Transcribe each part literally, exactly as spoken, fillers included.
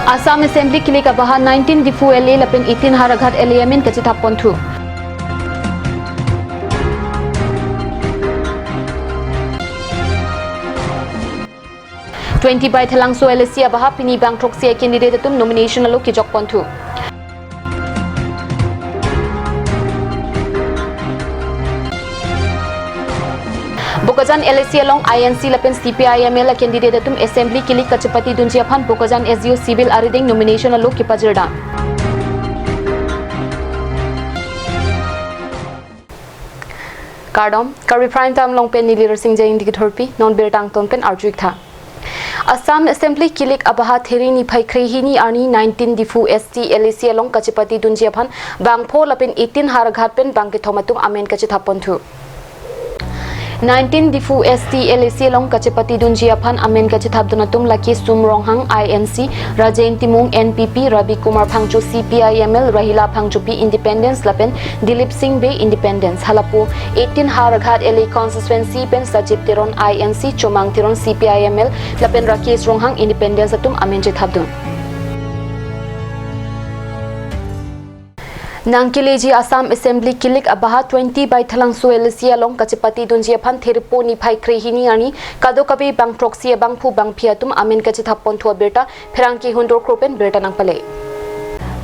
Assam Assembly kilik abaha nineteen Diphu L A lapen eighteen Howraghat L A amen kachethap ponthu. Twenty Baithalangso L A C abaha pini bang throksi a-candidate atum nomination alo kejok ponthu. Bokajan L A C along I N C lapen C P I M L a-candidate atum assembly kilik kachepatedunji aphan Bokajan S D O Civil arideng nomination alo kepajirdam. Kardom, Karbi Prime Time along pen neli Rasinja Ingti kethorpi, non birta angton pen arju-ik tha. Assam Assembly kilik abaha Theri niphai kre-hini arni nineteen Diphu S T L A C along kachepatedunji aphan bang pho lapen eighteen Howraghat pen bang kethom atum amen kachethap ponthu. Nineteen Diphu S T L A C along kachepatedunji aphan amen kachethapdun atum lake Sum Ronghang I N C, Rajen Timung N P P, Rabi Kumar Phangcho C P I M L, Rahila Phangchopi Independence lapen Dilip Singh Bey Independence. Halapu eighteen Howraghat L A constituency pen Sajib Teron I N C, Chomang Teron C P I M L lapen Rakesh Ronghang Independence atum amen chethapdun. Nangkeleji Assam Assembly kilik abaha twenty Baithalangso L A C along kachepatedunji aphan Theri po niphai kre-hini arni kadokave bang throksi abangphu bangphi atum amen kachethap ponthu abirta pherangke hundor kro pen birta nangpale.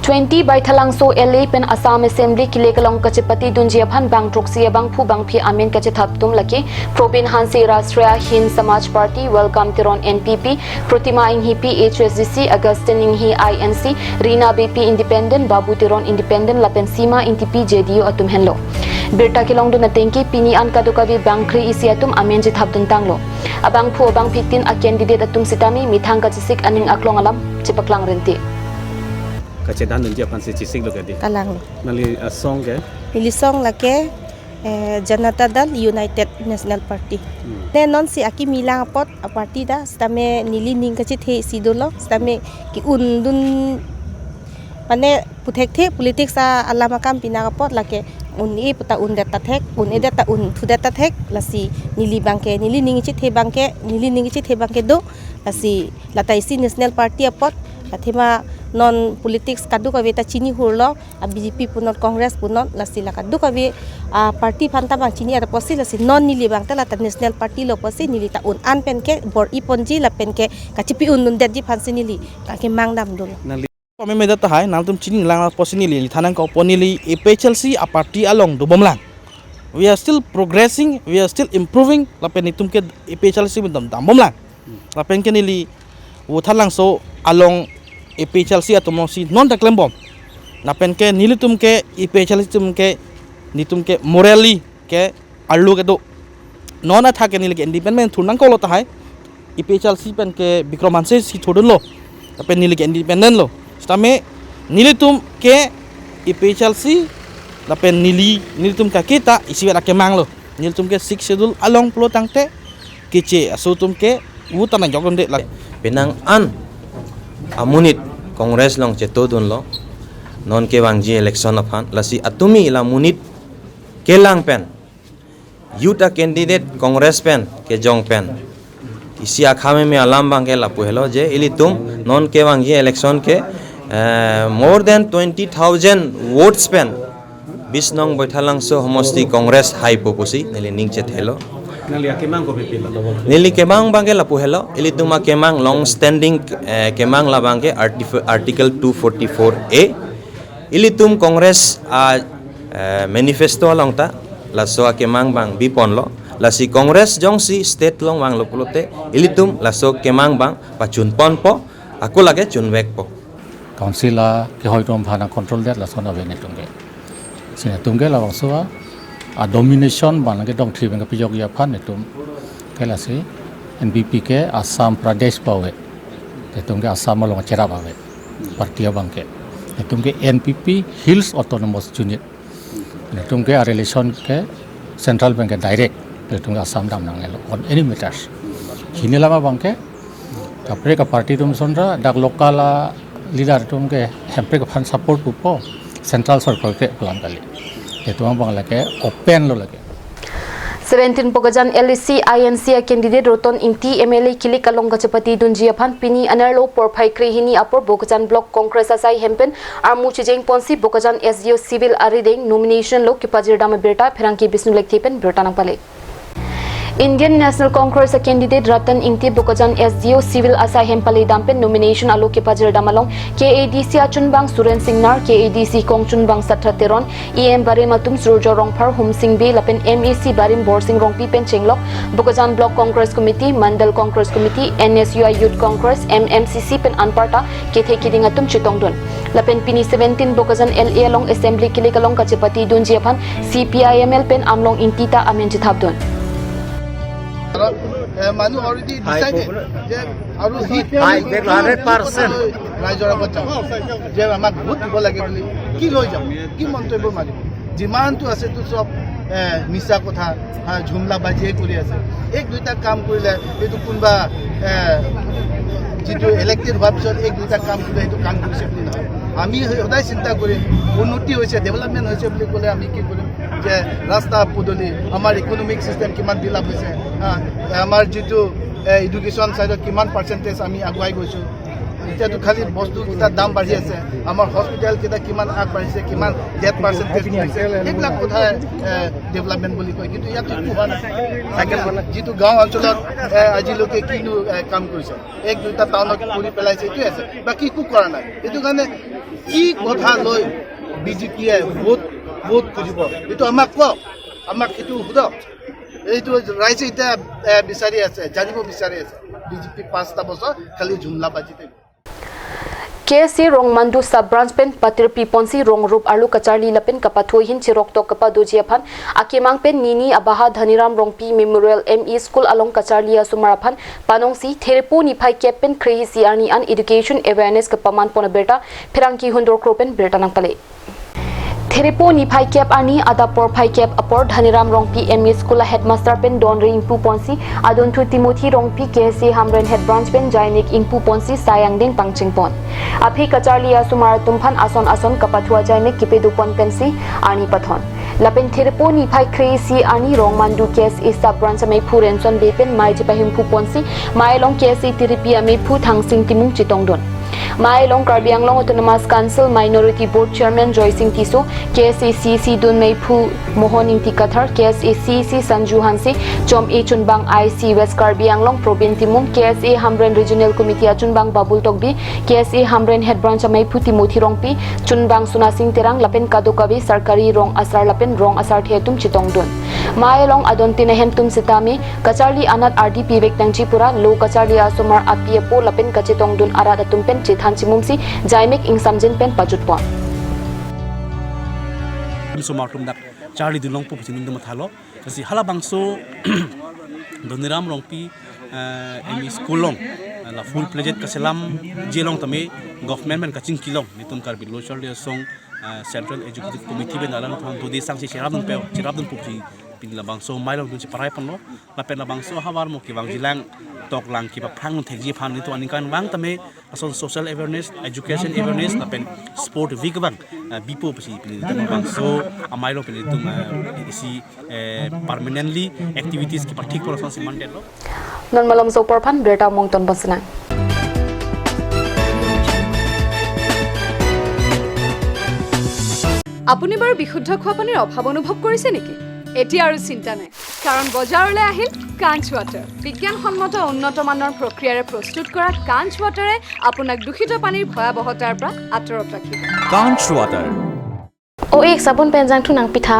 Twenty Baithalangso L A pen Assam Assembly kilik along kachepatedunji aphan bang throksi abangphu bangphi amen kachethap atum lake Probin Hanse Rashtriya Hind Samaj Party, Welcome Teron N P P, Protima Inghipi H S D C, Augustine Inghi I N C, Rina Beypi Independent, Babu Teron Independent lapen Sima Ingtipi J D U atum henlo. Birta kelongdun atengke pini an kadokave bang kre-isi atum amen chethapdun tanglo. Abangphu abangphitin a-candidate atum sitame methang kachesik aning aklong alam chepaklang renti. Kachedandunji aphansi chesiklo ke dei? Kalanglo. Nangli asong ke? Neli song lake eh, Janata Dal United National Party. Hmm. Ne non si akimi lang apot a-party ta, sitame neli ning kachethe isi dolo, sitame ke-undun, mane puthekthe politics a-alam akam pinak apot lake un-e puta undet ta thek, un-edet ta unthudet ta thek, lasi neli abangke, neli ning chethe abangke, neli ning chethe abangke do, lasi lata isi National Party apot, athema non politics kadokave ta chini hurlo, a-B J P punon, Congress punon, lasi la kadokave a-party aphan ta bang chini-et apotsi, lasi non neli abang ta lata National Party lo apotsi neli ta un-an pen ke bor-i ponji lapen ke kachepi-undundetji aphansi neli ta kemang damdun. Nangli pame medet tahai, nangtum chini lang apotsi neli, neli than nangkokpo, neli A P H L C a-party along dobomlang. We are still progressing, we are still improving, lapen netum ke A P H L C pen dam, dambomlang. Lapen ke neli Vothatlangso along A P H L C atum alongsi non ta klembom. Lapen ke nelitum ke A P H L C atum ke, netum ke morally ke arlo kedo. Non athak ke neli ke independent thur nangkoklo tahai. A P H L C pen ke Bikram Hanse si thurdunlo. Lapen neli ke independent lo. Sitame nelitum ke A P H L C lapen neli, nelitum ke kita isivet akemang lo. Nelitum ke Sixth Schedule along pulo tangte keche aso atum ke vote ta nangjokdunde la. Penang an amonit Congress along chetodunlo, non kevangji election aphan, lasi atumi la monit kelang pen, youth a-candidate Congress pen kejong pen isi akhameme alam abangke lapu helo je ilitum non kevangji election ke, eh, more than twenty thousand votes pen Bisnong Baithalangso Homosti Congress haipo pusi neli ning chethelo. Nangli akemang kopi pilo? Neli kemang abangke lapu helo, ilitum akemang long standing, eh, kemang labangke artif-, Article two forty-four A. Ilitum Congress a, eh, manifesto along ta laso akemang abang biponlo. Lasi Congress jongsi state along vanglo pulote ilitum laso kemang abang pachunponpo, ako lake chunvekpo. Council a kehoi atum aphan control det lason ave netum ke. Si netum ke labangso a, a-domination abang ke dongthri abang ke pejokji aphan netum ke lasi N P P ke Assam Pradesh pu ave. Netum ke Assam along cherap ave. Party abang ke. Netum ke N P P Hills Autonomous Unit. Netum ke a-relation ke central pen ke direct. Netum ke Assam dam nangnelo on any matters. Hini alam abang ke kaprek a-party atum ason ra dak local a-leader atum ke hemprek aphan support pupo, central circle ke pu alam kali. Netum abang lake open lo lake. Seventeen Bokajan L A C I N C a candidate Roton Ingti M L A kilik along kachepatedunji aphan pini anerlo porphai krehini apor Bokajan Block Congress asai hem pen armu chejeng ponsi Bokajan S D O Civil arideng nomination lo kepajirdam abirta pherangke Bisnu Lekthe pen birta nangpale. Indian National Congress a candidate Roton Ingti Bokajan S D O Civil asai hem paledam pen nomination alo kepajirdam along K A D C achunbang Suren Singnar, K A D C kongchunbang Satha Teron, E M barim atum Surjo Rongphar, Hum Sing Bey lapen M A C barim Borsing Rongpi pen chenglok Bokajan Block Congress Committee, Mandal Congress Committee, N S U I Youth Congress, M M C C pen anparta kethe kiding atum chetongdun. Lapen pini seventeen Bokajan L A along assembly kilik along kachepatedunji aphan C P I M L pen Amlong Ingti ta amen chethapdun. এ, মানুহ already decided যে আৰু C high, hundred percent. ৰাইজৰ আগত যাব যে আমাক ভোট দিব লাগে বুলি কি লৈ যাব, কি মন্তব্য মাৰিব? যিমানটো আছে তো চব এ, মিছা কথা, হা, ঝুমলা বাজিয়ে কৰি আছে। এক দুইটা কাম কৰিলে এইটো কোনোবা এ, যিটো ইলেক্টেড হোৱাৰ পিছত এক দুইটা কাম কৰিলে সেইটো কাম কৰিছে বুলি নহয়। আমি সদায় চিন্তা কৰিম উন্নতি হৈছে, ডেভেলপমেণ্ট হৈছে বুলি ক'লে আমি কি কৰিম যে ৰাস্তা পদূলি, আমাৰ ইকনমিক চিষ্টেম কিমান ডেভেলপ হৈছে, হা, আমাৰ যিটো এডুকেশ্যন ছাইডত কিমান পাৰ্চেণ্টেজ আমি আগুৱাই গৈছোঁ। এতিয়াতো খালি বস্তুকেইটাৰ দাম বাঢ়ি আছে, আমাৰ হস্পিটেলকেইটা কিমান আগবাঢ়িছে, কিমান ডেথ পাৰ্চেণ্টেজ কমিছে, সেইবিলাক কথাই ডেভেলপমেণ্ট বুলি কয়। কিন্তু ইয়াতো একো হোৱা নাই। চাইকেল যিটো গাঁও অঞ্চলত এ, আজিলৈকে কিনো এ, কাম কৰিছে, এক দুটা টাউনত কৰি পেলাইছে, এইটোৱে আছে, বাকী একো কৰা নাই। এইটো কাৰণে কি কথা লৈ বিজেপিয়ে ভোট ভোট খুজিব, এইটো আমাক কওক, আমাক সেইটো সোধক। এইটো ৰাইজে এতিয়া এ, বিচাৰি আছে, জানিব বিচাৰি আছে। বিজেপি পাঁচটা বছৰ খালি ঝুমলা বাজি থাকিব। K S A Rongmandu Sub Branch pen patirpi ponsi rong rup arlo kacharli lapen kapathu ahin chiroktok kapadoji aphan akemang pen nini abaha Dhaniram Rongpi Memorial M E School along kacharli asomar aphan panongsi Therepo niphai kep pen kre-isi arni an education awareness kapaman pon abirta pherangke Hundor Kro pen birta nangpale. Therepo niphai kep arni adap porphai kep apor Dhaniram Rongpi M E School a headmaster pen Donre ingpu ponsi adunthu Timothy Rongpi K S A Hamren Head Branch pen jainik ingpu ponsi sai angdeng pangcheng pon. Aphi kacharli asomar atum aphan ason ason kapathu ajainik kepedo pon pensi arni pathon. Lapen Therepo niphai kre-isi arni Rongmandu K S A Sub Branch ameiphu Renson Bey pen mei chepahemphu ponsi mei along K S A tiripi ameiphu Thangsing Timung chetongdun. Mei along Karbi Anglong Autonomous Council Minority Board Chairman Joysing Tisso, K S A C E C dun meiphu Mohon Ingti Kathar, K S A C E C Sanju Hanse, Chom A chunbang I C West Karbi Anglong Probin Timung, K S A Hamren Regional Committee achunbang Babul Tokbi, K S A Hamren Head Branch ameiphu Timothy Rongpi, chunbang Sunasing Terang lapen kadokave sarkari rong asar lapen rong asarthe atum chetongdun. Mei along adontin ahem atum sitame kacharli anat ardi pivek nangji pura lo kacharli asomar api apo lapen kachetongdun arat atum pen chethan chimumsi jaimek ingsamjin pen pajut pon. Asomar atum dak charli dunlongpo pusi nelitum mathalo. Lasi halabangso Dhaniram Rongpi eh, M E School along eh, la full fledged kachelamji along tame government pen kachingki along nelitum Karbi Lo Charli Asong eh, Central Executive Committee pen alangliphan dodi sangsi cherapdunpo, cherapdunpo pusi pini labangso mei along dunsi parai ponlo. Lapen labangso ahavar mo kevangjilang toklang kepaphrang thekji aphan nelitum aningkanvang tame ason social awareness, education awareness lapen sport week abang eh, bipo pusi pini labangso amei along pini nelitum eh, isi eh, permanently activities kepathik pon asonsi mandetlo. Non malomso apor aphan birta mongton bonsina. আপুনি বাৰু বিশুদ্ধ খোৱা পানীৰ অভাৱ অনুভৱ কৰিছে নেকি? এতিয়া আৰু চিন্তা নাই, কাৰণ বজাৰলৈ আহিল কাঞ্চ ৱাটাৰ। বিজ্ঞানসন্মত উন্নত মানৰ প্ৰক্ৰিয়াৰে প্ৰস্তুত কৰা কাঞ্চ ৱাটাৰে আপোনাক দূষিত পানীৰ ভয়াৱহতাৰ পৰা আঁতৰত ৰাখিব। Kanch water. O ik, sabun pen jangthu nangpitha.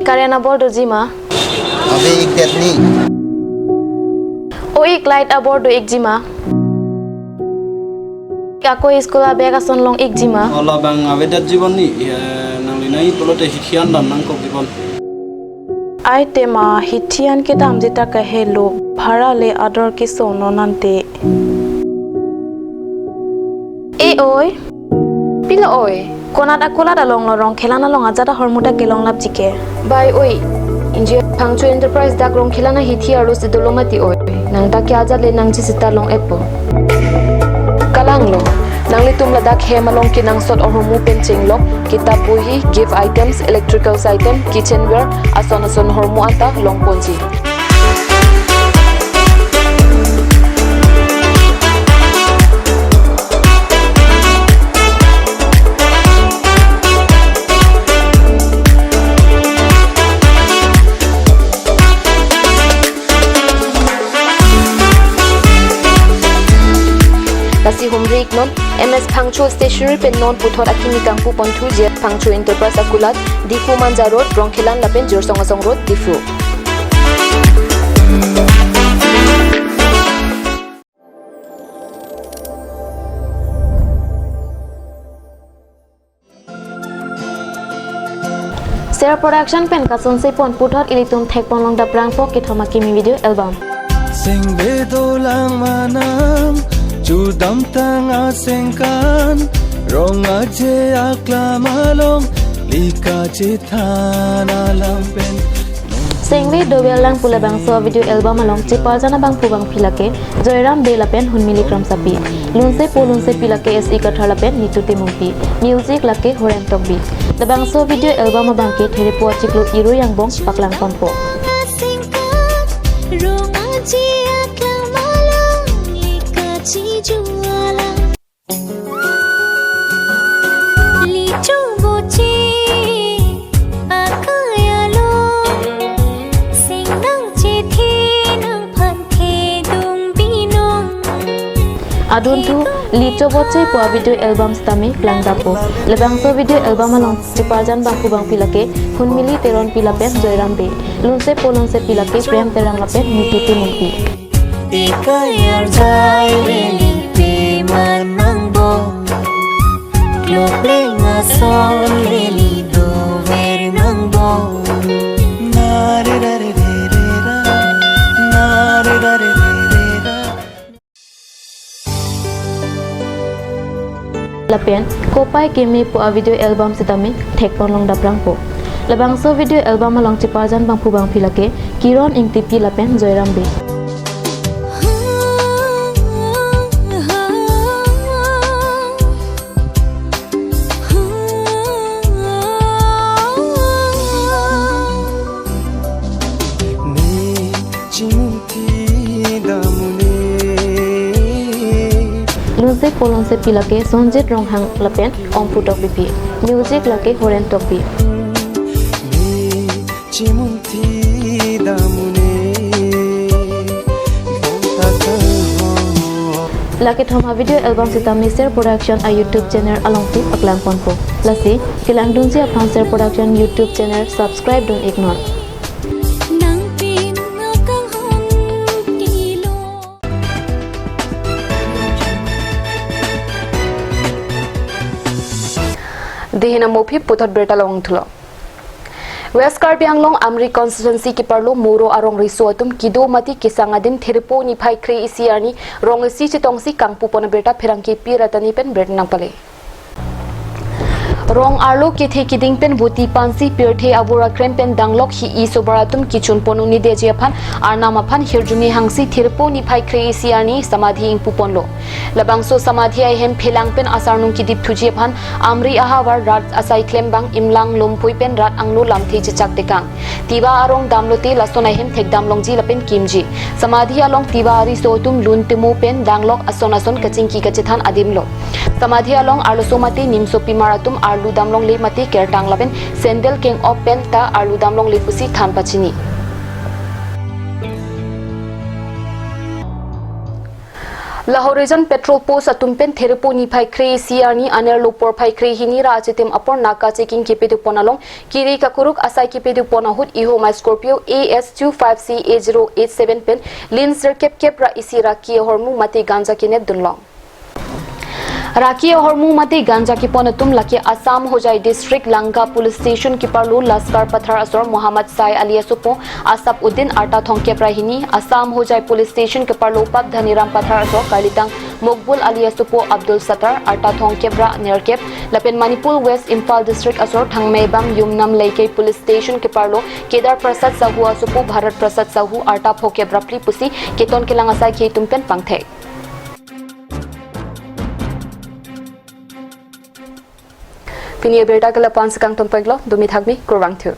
Current abor doji ma? Ave ik det ni. O ik, light abor do ikji ma? Ako school a bag ason long ikji ma? Ola bang ave det jibon ni, eh, nangli nai pulote hithian dan nangkok jibon. Ai tema, hithian kedamji ta kahelo, bhara le ador keso non ante. E oi. Pilo oi. Konat akulat along lo Rongkhelan along ajat ahormu ta kelong lapji ke. Bai oi. Inji Phangcho Enterprise dak Rongkhelan ahithi arlo si dolo mati oi. Nang dak ke ajat le nangji sita long-etpo. Kalang lo. Nanglitum ladak hem along kenangsot ahormu pen chenglok, kitap bohi, gift items, electricals item, kitchenware, ason ason ahormu anta longponji. Lasi humri iknon, M S Phangcho Stationery pen non puthot akimi kangpuponthu J S Phangcho Enterprise akulat, Diphu Manja Road, Rongkhelan lapen Jirsong Asong Road, Diphu. Ser Production pen kasonse pon puthot ilitum thekpon long daprangpo kethom akimi video album. Sengve dolang manam, chudamtang asengkan, rong aje aklam along, lika chethan alam pen. Sengve dolang pu labangso video album along cheparjan abangphu bangpi lake Joyram Bey lapen Hunmili Kramsapi. Lunsepo lunsepi lake S E Kathar lapen Nitu Timungpi. Music lake Horen Tokbi. Labangso video album abangke Therepo achiklo Irui angbong paklangponpo. Licho boche akai along, sengdang chethe nangphan thedung binong. Adunthu, Licho Boche pu video album sitame klangdappo. Labangso video album along cheparjan bangphu bangpi lake Hunmili Teronpi lapen Joyram Bey. Lunsepo lunsepi lake Prem Terang lapen Nitu Timungpi. Ikai arjai veli pe manangbo, klopleng ason veli dover nangbo. Nare rare re re ra, nare rare re re ra. Lapen Kopai Keme pu a video album sitame thekpon long daprangpo. Labangso video album along cheparjan bangphu bangpi lake Kiron Ingtipi lapen Joyram Bey. Lunsepo lunsepi lake Sonjit Ronghang lapen Ongpu Tokbipi. Music lake Horen Tokbi. Lake thoma video album sitame Ser Production a YouTube channel alongsi paklangponpo. Lasi, kelangdunji aphan Ser Production YouTube channel subscribe dun iknon. Dihina mopi puthot birta long thulo. West Karbi Anglong Amri constituency keparlo Moro arong riso atum kedo mate kesang adim Therepo niphai kre-isi arni rong isi chetongsi kangpupon abirta pherangke P Ratani pen birta nangpale. Rong arlo kethe keding pen buti pansi pirthe abura krem pen danglok hi-i sobar atum kechun pon un'edetji aphan arnam aphan hirjume hangsi Therepo niphai kre-isi arni samadhi ingpuponlo. Labangso samadhi ahem phelang pen asarnung kedip thuji aphan Amri ahavar rat asai klembang imlang lumpui pen rat angno lamthe chechak tekang. Tiwa arong damlote lason ahem thekdam longji lapen kimji. Samadhi along Tiwa ariso atum lun temo pen danglok ason ason kachingki kachethan adimlo. Samadhi along arloso mate nimso pimar atum arlu damlongle mate kertang lapen sandal keng-op pen ta arlu damlongle pusi than pachini. Lahorijan patrol post atum pen Therepo niphai kre-isi arni anerlo porphai kre-hini ra achitim apor naka checking kepedupon along kiri kakuruk asai kepedupon ahut ihoma Scorpio A S two five C A zero eight seven pen lin sirkep kep ra isi raki ahormu mate ganja kenep dunlong. Raki ahormu mate ganja kepon atum lake Assam Hojai District Lanka Police Station keparlo Laskar Pathar asor Muhammad Sai alias Supo, Asap Uddin arta thongkep ra hini, Assam Hojai Police Station keparlo Pap Dhaniram Pathar asor Karlitang Mokbul alias Supo Abdul Sattar arta thongkep ra nerkep, lapen Manipur West Imphal District asor Thangmeibang Yumnam Leikai Police Station keparlo Kedar Prasad Sahu asopo Bharat Prasad Sahu arta phokep ra phli pusi keton kelang asai khei atum pen pangthek. Pini abirta ke lapu-an si kangtumpiklo, dumi thakmi, kurvangthu.